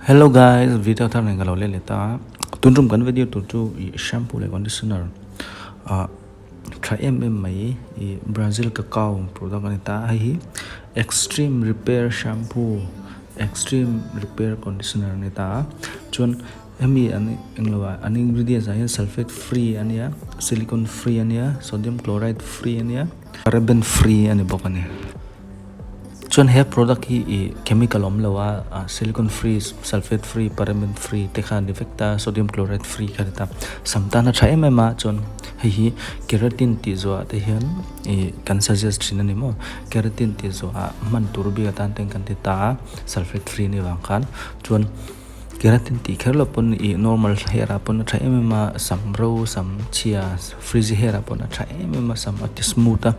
Hello guys, video thar nen ka lo let leh ta a, tun tum kan video tur chu ih shampoo leh conditioner ah tha em em mai ih Brazil cacao product a ni ta a, hei hi extreme repair shampoo extreme repair conditioner a ni ta a, chuan hemi an englo ah an ingredients ah hian sulphate free a nia silicone free a nia sodium chloride free a nia paraben free a ni bawk a ni. Chuan he product hi ih chemical awm lo a ah silicone free sulphate free paraben free te kha a ni vek ta sodium chloride free kha a ni ta sam tan a tha em em a chuan hei hi keratin tih zawh ah te hian ih kan suggest thin a ni maw keratin tih zawh ah hman tur bik atan ten kan ti ta a sulphate free a nih vang khan chuan. Keratin tih kher loh pawn ih normal hair ah pawn a tha em em a sam ro sam chhia frizzy hair ah pawn a tha em em a sam a ti smooth a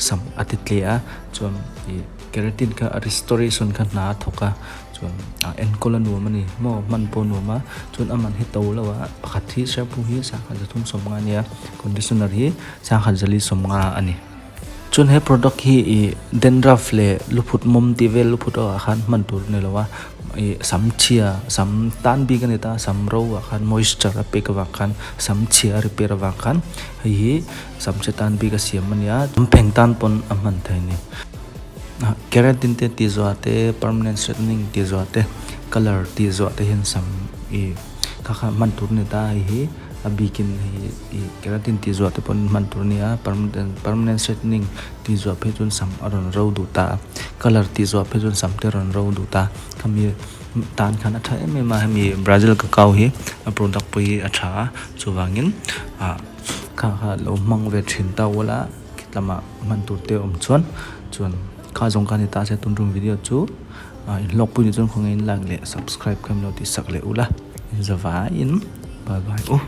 sam a ti tle a chuan ih keratin kha a restoration kha hna a thawk a chuan a enkawl a nuam a ni maw hman pawh a nuam a chuan a man hi to lo a pakhat hi shampoo hi sangkhat 350 a nia conditioner hi sangkhat 450 a ni. Chuan he product hi ih dandruff leh luphut mawm tih vel luphut ah khan hman tur a ni lo a ih sam chhia sam tan bik a ni ta sam ro ah khan moisture a pek avang khan sam chhia a repair avang khan hei hi sam chhe tan bik a siam a nia sam pheng tan pawn a hman theih a ni keratin te tih zawh ah te permanent straightening tih zawh ah te colour tih zawh ah te hian sam ih kha kha hman tur a ni ta hei hi. A bikin hei ih keratin tih zuah te pawn hman tur a nia permanent permanent straightening tih zuah phei chuan sam a rawn ro duh ta a colour tih zuah phei chuan sam te a rawn ro duh ta khami tan khan a tha em em a hemi brazil cacao hi a product pawh hi a tha a chuvangin ah kha kha lo hmang ve thin ta ula khitlamah hman tur te a awm chuan chuan kha zawng kha a ni ta se tun tum video chu ah inhlawkpui ni chuan khawngaih in like leh subscribe kha min lo tihsak leh ula. Zavaiin bye bye u.